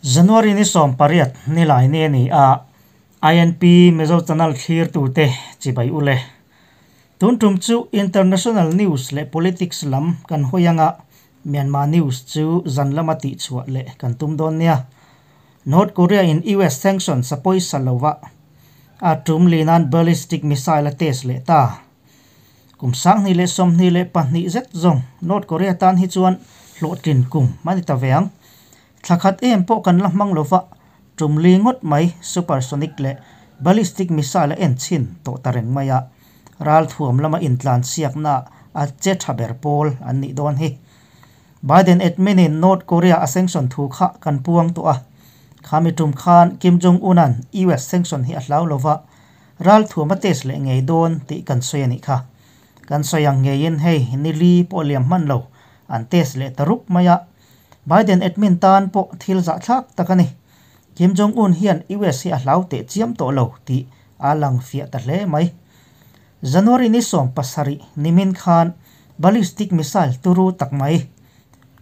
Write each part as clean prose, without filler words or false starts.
January ni 18 nilai ni a ni a, INP Mizo Channel thlirtute chibai ule. Tun tum chu International News leh Politics lam kan hawi anga Myanmar News chu zan lama tihchhuah leh kan tum dawn nia. North Korea in US sanctions a pawisa lova a tum li nan ballistic missile a test leh ta. Kum 2022 zet zawng North Korea tan hi chuan hlawhtlin kum a ni ta ve ang. Thla khat em pawh kan la hmang lova, tum li ngawt mai supersonic leh ballistic missile a en chhin tawh ta reng mai a, ralthuam lama intlan siakna a che tha ber pawl an nih dawn hi. Biden admin in North Korea a sanction thu kha kan puang tawh a, khami tum khan Kim Jong Un an US sanction hi a hlau lova, ralthuam a test leh ngei dawn tih kan sawi a nih kha. Kan sawi ang ngeiin hei ni li pawh liam hman lo an test leh ta rup mai a, Biden admin tan pawh thil zahthlak tak a ni. Kim Jong Un hian US hi a hlau teh chiam tawh lo tih a lang fiah ta hle mai. January ni 17 nimin khan ballistic missile turu tak mai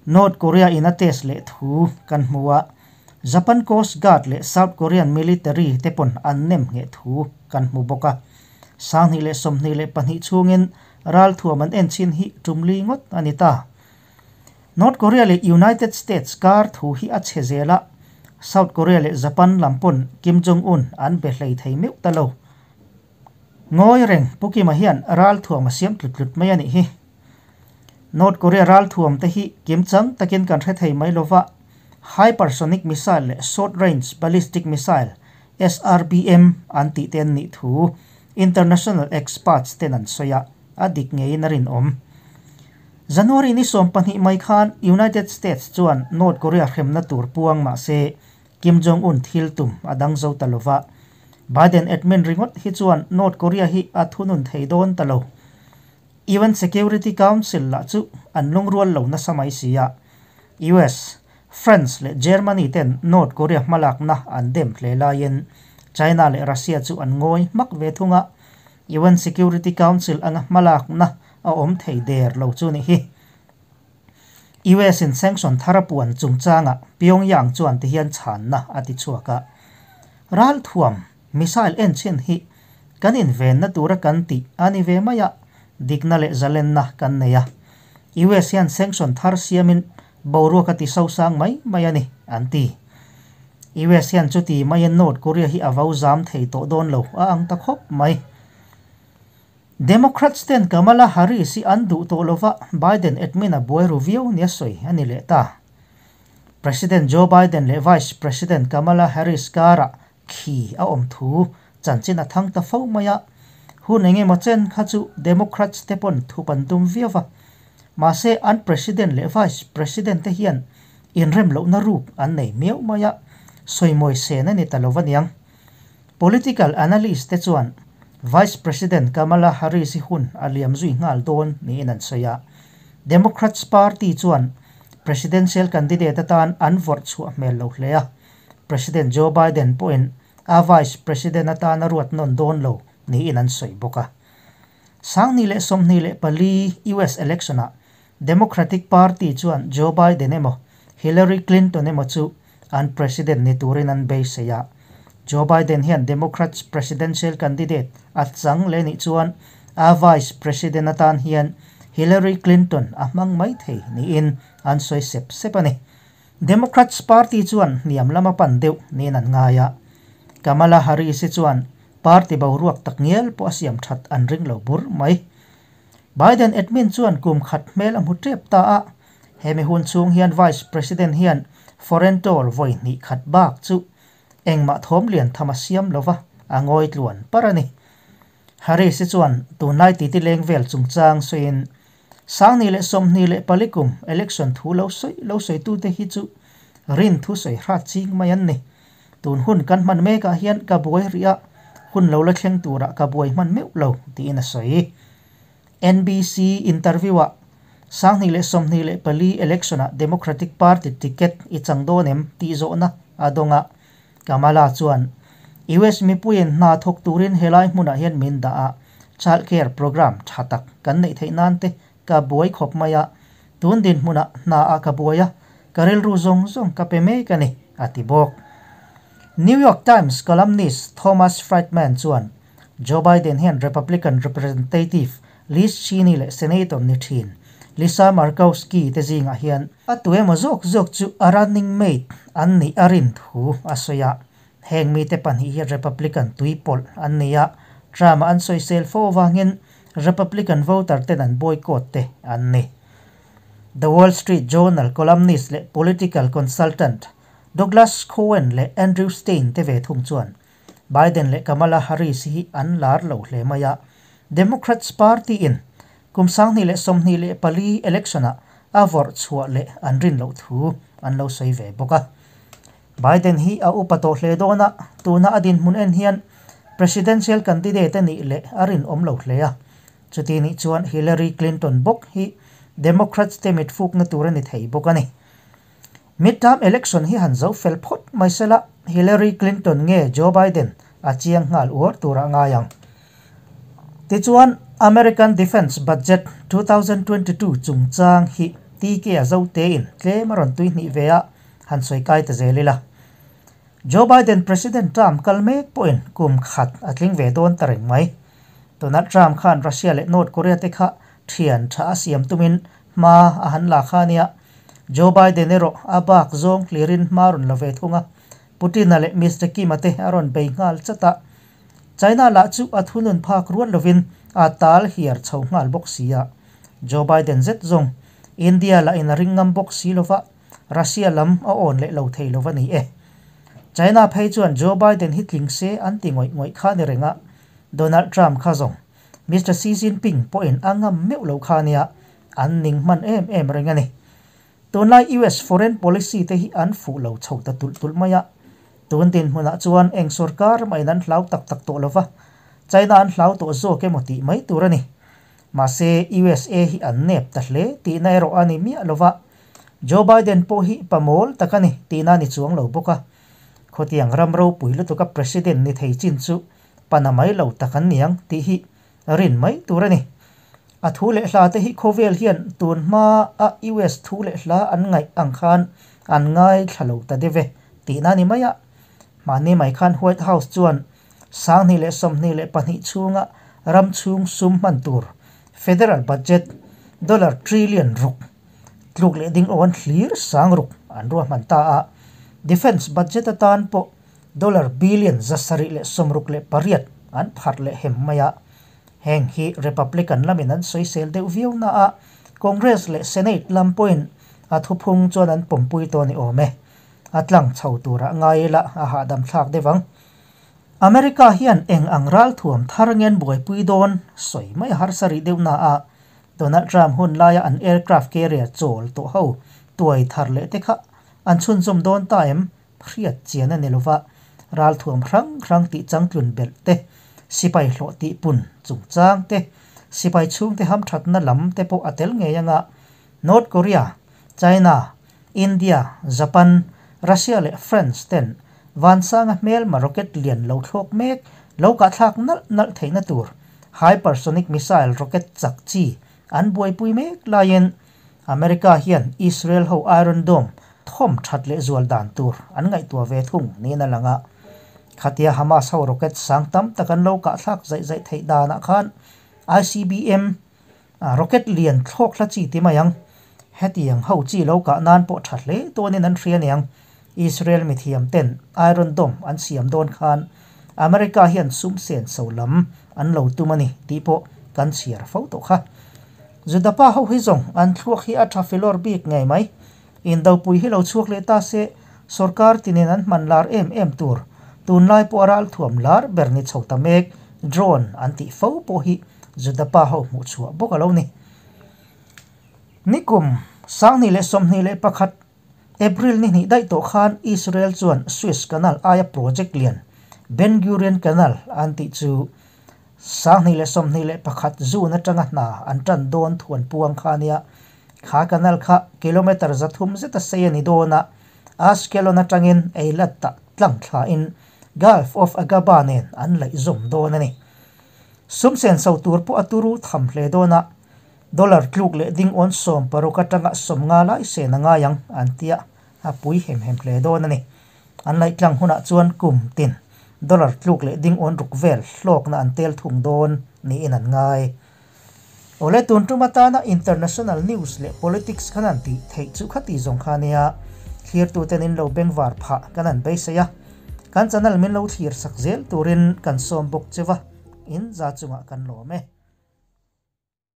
North Korea in a test leh thu kan hmu a, Japan Coast Guard leh South Korean military te pawn an nem ngheh thu kan hmu bawk a. 2022 chhungin ralthuam an en chin hi tum li ngawt a ni ta. North Korea leh United States kar thu hi a chhe zel a, South Korea leh Japan lam pawn Kim Jong Un an be hlei thei meuh ta lo. Ngawi reng Pu Kima hian ralthuam a siam tlut tlut mai a nih hi. North Korea ralthuam te hi kimchang takin kan hre thei mai lova, hypersonic missile leh short range ballistic missile, SRBM, an tih te an nih thu international experts ten an sawi a, a dik ngeiin a rinawm. January ni 12 mai khan United States chuan North Korea hremna tur puang mah se Kim Jong Un thil tum a dang zo ta lova. Biden admin ringawt hi chuan North Korea hi a thunun thei dawn ta lo. UN Security Council lah chu an lungrual lo nasa mai si a. US, France leh Germany ten North Korea hmalakna an dem hle laiin China leh Russia chu an ngawi hmak ve thung a. UN Security Council anga hmalakna a awm thei der lo chu ni hi. US in sanction thar a puan chungchangah Pyongyang chuan ti hian chhanna a ti chhuak a. Ralthuam missile en chhin hi kan invenna tura kan tih a ni ve mai a, dikna leh zalenna kan nei a. US hian sanction thar siamin boruak a ti sosang mai mai a ni, an ti. US hian chuti maiin North Korea hi a vo zam thei tawh dawn lo a ang ta khawp mai. Democrats ten Kamala Harris hi an duh tawh lova Biden admin a buai ru viau nia sawi a ni leh ta. President Joe Biden leh Vice President Kamala Harris karah khi a awm thu chanchin a thang ta fo mai a, hun eng emaw chen kha chu Democrats te pawn thup an tum viau va. Mahse an President leh Vice President te hian inrem lohna ruk an nei miau mai a, sawimawi sen a ni ta lo va niang. Political analyst te chuan Vice President Kamala Harris hi hun a liam zui nghal dawn niin an sawi a. Democrats Party chuan presidential candidate atan an vawrh chhuah hmel lo hle a, President Joe Biden pawhin a Vice President atan a ruat nawn dawn lo niin an sawi bawk a. 2024 US election-ah Democratic Party chuan Joe Biden emaw Hillary Clinton emaw chu an president ni turin an beisei a. Joe Biden hian Democrats presidential candidate a chang leh nih chuan a vice president atan hian Hillary Clinton a hmang mai thei niin an sawi sep sep a ni. Democrats Party chuan hniam lama pan deuh niin an ngai a. Kamala Harris hi chuan party boruak tak ngial pawh a siam that an ring lo bur mai. Biden admin chuan kum khat hmel a hmu tep ta a, hemi hun chhung hian Vice President hian foreign tour vawi hnih khat bak chu engmah thawm lian tham a siam lova a ngawi tluan par a ni. Harris hi chuan tunlai titi leng vel chungchang sawiin 2024 kum election thu lo sawi lo sawitute hi chu rin thu sawi hrat ching mai an ni. Tun hun kan hman mekah hian ka buai rih a, hun lo la thleng turah ka buai hman meuh lo tiin a sawi. NBC interview-ah 2024 election-ah Democratic Party ticket i chang dawn em tih zawhna a dawng a. Kamala chuan US mipuiin hna thawk turin helai hmunah hian min dah a, child care program tha tak kan neih theih nan te ka buai khawp mai a, tun dinhmunah hna ah ka buai a, ka rilru zawng zawng ka pe mek a ni, a ti bawk. New York Times columnist Thomas Friedman chuan Joe Biden hian Republican Representative Liz Cheney leh Senator ni thin Lisa Murkowski te zingah hian a tu emaw zawk zawk chu a running mate an nih a rin thu a sawi a. Heng mite pahnih hi Republican tuipawlh an ni a, Trump-a an sawisel fo avangin Republican voter ten an boycott te an ni. The Wall Street Journal columnist leh political consultant Douglas Cohen leh Andrew Stein te ve thung chuan Biden leh Kamala Harris hi an lar lo hle mai a, Democrats party in kum 2024 election ah a vawrh chhuah leh an rin loh thu an lo sawi ve bawk a. Biden hi a upa tawh hle dawn a, tuna a dinhmun en hian presidential candidate a nih leh a rinawm lo hle a. Chuti nih chuan Hillary Clinton bawk hi Democrats te mitfukna tur a ni thei bawk a ni. Midterm election hi han zo fel phawt mai sela, Hillary Clinton nge Joe Biden a chiang nghal uar tur a ngai ang. Tichuan, American Defence Budget 2022 chungchang hi TK a zo tein tlem a rawn tui hnih ve a, han sawi kai ta zel ila. Joe Biden President term kal mek pawhin kum khat a tling ve dawn ta reng mai. Donald Trump khan Russia leh North Korea te kha thian tha a siam tumin hma a han la kha ania. Joe Biden erawh a bak zawng hlirin hma rawn la ve thung a, Putin-a leh Mister Kim-a te a rawn bei nghal chat a. China lah chu a thunun phak rual lovin a tal hiar chho nghal bawk si a. Joe Biden zet zawng India lah in a ring ngam bawk si lova, Russia lam a awn leh lo thei lova ni e. China phei chuan Joe Biden hi tling se an ti ngawih ngawih kha ni reng a, Donald Trump kha zawng Mister Xi Jinping pawhin a ngam meuh lo kha nia, an ning hman em em reng a ni. Tunlai US foreign policy te hi an fuh lo chho ta tulh tulh mai a, tun dinhmunah chuan eng sorkar mahin an hlau tak tak tawh lova, China an hlau tawh zawk emaw tih mai tur a ni. Mahse, USA hi an nep ta hle tihna erawh a ni miah lova, Joe Biden pawh hi pamawl tak a ni tihna a ni chuang lo bawk a. Khawtiang ram ropui lutuka president ni thei chin chu pana mai lo tak an ni ang tih hi rin mai tur a ni. A thu leh hla te hi khawvel hian tun hma a US thu leh hla an ngaih ang khan an ngaithla lo ta deuh e tihna a ni mai a. Mahni mai khan White House chuan 2022 chhunga ram chhung sum hman tur federal budget dollar trillion ruk tluk leh ding awn hlir sang ruk an ruahman ta a. Defence budget atan pawh dollar billion 768 an pharh leh hem mai a. Heng hi Republican lamin an sawisel deuh viau na a, Congress leh Senate lam pawhin a thuphung chuan an pawmpui tawh a ni awm e. A tlang chho turah ngai ila a hahdam thlak deuh ang. America hian eng ang ralthuam thar ngen buaipui dawn sawi mai a harsa rih deuh na a, Donald Trump hun laia an aircraft carrier chawl tawh ho tuai thar leh te kha an chhunzawm dawn ta em? Hriat chian a ni lova, ralthuam hrang hrang tih changtlun belh te, sipai hlawh tih pun chungchang te, sipai chhungte hamthatna lam te pawh a tel ngei anga North Korea, China, India, Japan, Russia leh France ten vansanga hmelma rocket lian lo thlawk mek lo kahthlak nalh nalh theihna tur hypersonic missile rocket chak chi an buaipui mek laiin America hian Israel ho Iron Dome thawm that leh zual dan tur an ngaihtuah ve thung niin a lang a. Khatia Hamas ho rocket sang tam tak an lo kahthlak zaih zaih theih danah khan ICBM rocket lian thlawk hla chi ti mai ang. Hetiang ho chi lo kah nan pawh tha hle dawnin an hria niang. Israel mithiam ten Iron Dome an siam dawn khan America hian sum sen so lam an lo tum a ni tih pawh kan chhiar fo tawh kha. Judapa ho hi zawng an thluak hi a tha filawr bik ngei mai. Indopui hi lo chhuak leh ta se, sorkar tinin an hman lar em em tur, tunlai pawh a ralthuam lar ber ni chho ta mek, drone an tih fo pawh hi Judapa ho hmuh chhuah bawk a lo ni. Nikum 2021 April ni hnih daih tawh khan Israel chuan Suez Canal aia project lian Ben Gurion Canal an tih chu 2021 June atanga hna an tan dawn thuan puang kha ania. Kha canal kha kilometre 300 zeta sei a ni dawn a, Ashkelon atangin Eilat ah tlang thlain Gulf of Aqaba nen an laih zawm dawn a ni. Sum senso tur pawh a turu tham hle dawn a, dollar tluk leh ding awn 60 atanga 50 lai sen a ngai ang an tia, a pui hem hem hle dawn a ni. An laih tlang hunah chuan kum tin dollar tluk leh ding awn ruk vel hlawkna an tel thung dawn niin an ngai. Awle tun tum atana international news leh politics kan han tih theih chu khati zawng kha nia thlirtuten in lo bengvar phah kan han beisei a, kan channel min lo thlir sak zel turin kan sawm bawk che va, in za chungah kan lawm e.